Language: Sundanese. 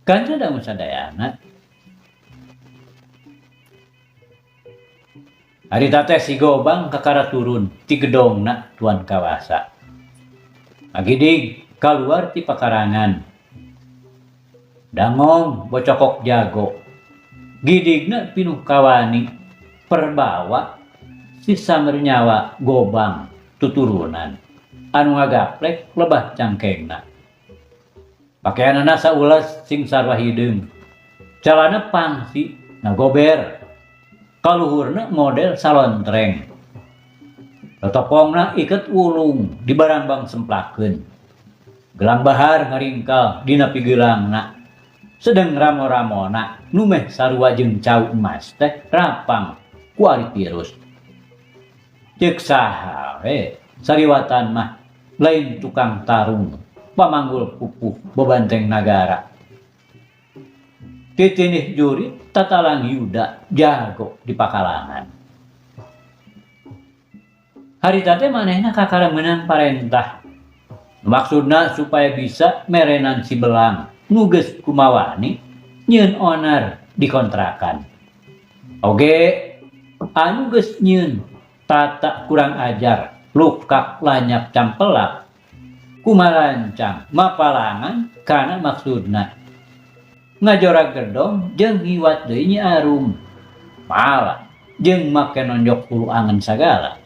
Kanca dangu sadayana. Harita teh si Gobang kakara turun ti gedongna Tuan Kawasa. Ngagidig kaluar ti pakarangan. Dangong bocokok jago. Gidigna pinuh kawani perbawa si samernyawa Gobang tuturunan anu ngagaplek lebah cangkengna. Pakeanana saulas sing sarwa hideung. Calana pangsi ngagober. Kaluhurna model salontreng. Totopongna iket wulung dibarambang semplakeun. Gelang bahar ngaringkal dina pigeulangna. Sedeng ramo-ramona nu meh sarua jeung cau emas teh rapang ku ari virus. Ceuk saha we sariwatan mah lain tukang tarung pamanggul pupuh bebanteng nagara. Titinih jurit tatalang yuda jago di pakalangan. Harita teh manehna kakara meunang parentah. Maksudna supaya bisa merenan si belang nu geus kumawani nyieun onar di kontrakan. Oge anu geus nyieun tata kurang ajar lukak lanyap campelak kumarancang mapalangan kana maksudna. Ngajora gedong jeung ngiwat deui Nyi Arum. Malah jeung make nonjok hulu angen sagala.